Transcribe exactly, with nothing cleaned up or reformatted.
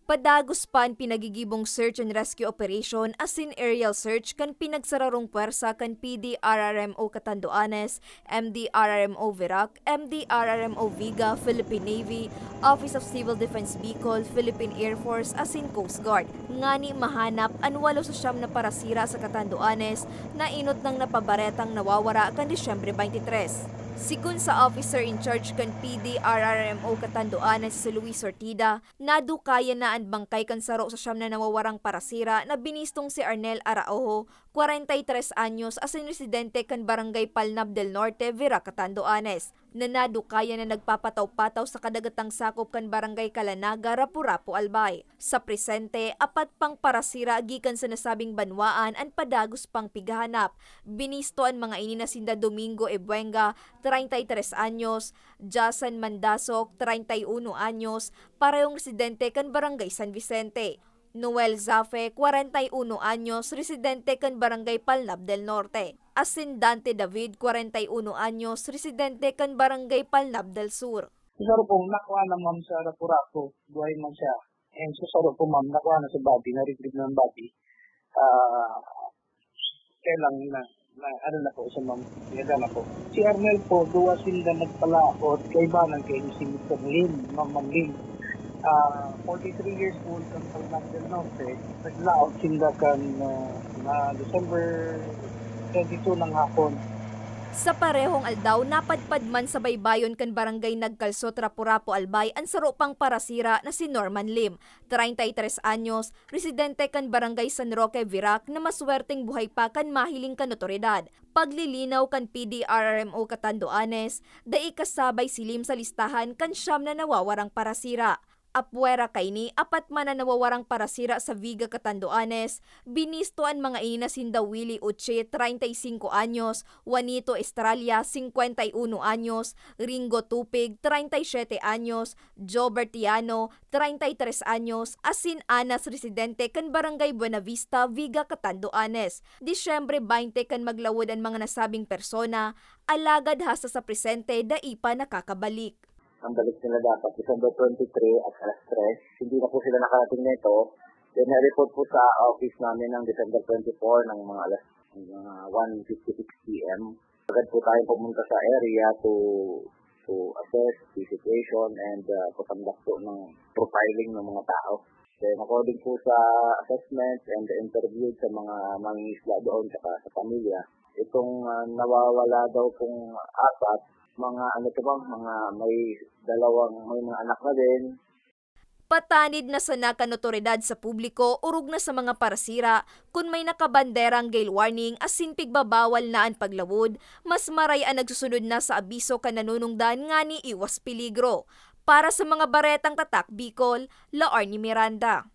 Padagos pa an pinagigibong search and rescue operation asin aerial search kan pinagsararong pwersa kan P D R R M O Catanduanes, M D R R M O Virac, M D R R M O Viga, Philippine Navy, Office of Civil Defense Bicol, Philippine Air Force asin Coast Guard, ngani mahanap an walo sa siyam na parasira sa Catanduanes na inot nang napabaretang nawawara kan Disyembre twenty-three. Sigon sa officer in charge kan P D R R M O Catanduanes, si Luis Ortida, nadukayan na an bangkay kan saro sa siyam na nawawarang parasira na binistong si Arnel Araujo, kwarenta y tres anyos, asin residente kan Barangay Palnab del Norte, Virac, Catanduanes, na nadukayan na nagpapataw-pataw sa kadagatang sakop kan Barangay Calanaga, Rapu-Rapu, Albay. Sa presente, apat pang parasira gikan sa nasabing banwaan an padagos pang pighahanap. Binisto an mga ini na sinda Domingo Ebuenga, treinta y tres anyos, Jason Mandasok, treinta y uno anyos, parehong residente kan Barangay San Vicente. Noel Zafe, kwarenta y uno anyos, residente kan Barangay Palnab del Norte. Asin Dante David, kwarenta y uno anyos, residente kan Barangay Palnab del Sur. Sa saro po, nakuha na, ma'am, sa Rapu-Rapu. Buhay man siya. And sa saro po, ma'am, nakuha na sa body, na-retrieve na ang body. Ah, kaya lang na, na, ano na po siya, ma'am, pinadala po. Si Arnel po, duwa sinda nagpalaot, kaibanan kay si Mister Lim, ma'am, ma'am Lim. Ah, forty-three years old kan Palmar del Norte, naglaot sinda kan, ah, na December twenty-two ng hapon. Sa parehong aldaw, napadpad man sa baybayon kan Barangay Nagkalsot, Rapu-Rapu, Albay, an saro pang parasira na si Norman Lim, treinta y tres anyos, residente kan Barangay San Roque, Virac, na maswerteng buhay pa kan mahiling kan otoridad. Paglilinaw kan P D R R M O Catanduanes, dai kasabay si Lim sa listahan kan siyam na nawawarang parasira. Apwera kaini, apat man an nawawarang parasira sa Viga, Catanduanes. Binisto an mga ini na sinda Willie Uchi, treinta y cinco anyos, Juanito Estralla, cincuenta y uno anyos, Ringo Tupig, treinta y siete anyos, Joe Bertiano, treinta y tres anyos, asin Anas, residente kan Barangay Buenavista, Viga, Catanduanes. Disyembre veinte kan maglawod an mga nasabing persona, alagad hasta sa presente dai pa nakakabalik. Ang balik nila dapat December twenty-three at alas tres. Hindi na po sila nakarating nito. Then, na-report po sa office namin ng December twenty-four ng mga alas, mga one fifty-six P M. Agad po tayong pumunta sa area to, to assess the situation and, uh, to conduct po ng profiling ng mga tao. Then, according po sa assessment and interview sa mga mangingisda doon, saka sa pamilya, itong, ah, nawawala daw pong apat, mga ano to, bang, mga may dalawang, may mga anak na din. Patanid na sana kan otoridad sa publiko, orog na sa mga parasira, kun may nakabanderang gale warning asin pigbabawal na an paglawod, mas maray an nagsusunod na sa abiso kan nanunungdan ngani iwas peligro. Para sa mga baretang Tatak Bicol, La Arnie Miranda.